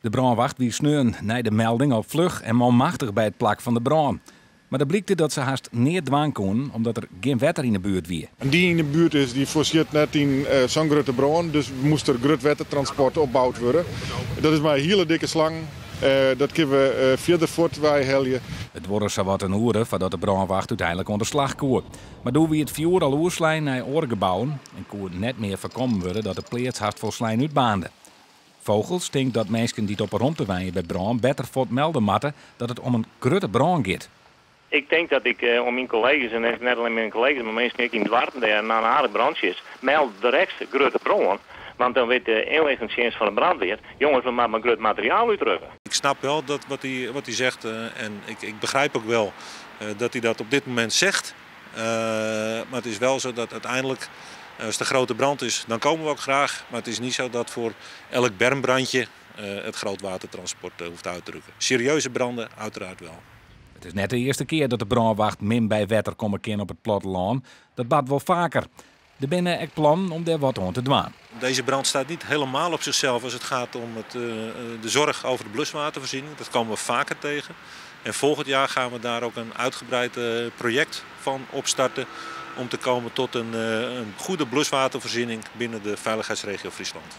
De brânwacht wie sneon nei de melding al fluch en manmachtich by it plak fan de brân. Mar der blykte dat se hast neat dwaan koenen omdat der gjin wetter yn de buert wie. En dy yn de buert is, dy foarsjit net yn sa'n grutte brân, dus moast der grut wettertransport opboud wurde. Dat is mei hiele dikke slangen. Dat kinne we fierder fuort weihelje. It duorre sawat in oere foardat de brânwacht úteinlik oan de slach koe. Mar doe wie it fjoer al oerslein nei oare gebouwen en koe net mear foarkommen wurde dat de pleats hast folslein útbaarnde. Vogels tinkt dat minsken dy't op 'e romte wenje by brân better fuort melde moatte dat it om in grutte brân giet. Ik tink dat ik oan myn kollega's, en net allinne myn kollega's, mar minsken ek yn doarpen dêr in aardich brantsje is, meld direkt grutte brân, want dan wit de ynlichtingstsjinst fan de brandweer, jonges we moatte mei grut materiaal útrukke. Ik snap wel dat wat hij, wat hij zegt en ik, ik begrijp ook wel dat hij dat op dit moment zegt. Maar het is wel zo dat uiteindelijk, als de grote brand is, dan komen we ook graag. Maar het is niet zo dat voor elk bermbrandje het grootwatertransport hoeft uit te rukken. Serieuze branden uiteraard wel. It is net de earste kear dat de brânwacht min by wetter komme kin op it plattelân. Dat bart wol faker. Der binne ek plannen om dêr wat oan te dwaan. Deze brand staat niet helemaal op zichzelf als het gaat om het, de zorg over de bluswatervoorziening. Dat komen we vaker tegen. En volgend jaar gaan we daar ook een uitgebreid project van opstarten om te komen tot een, een goede bluswatervoorziening binnen de veiligheidsregio Friesland.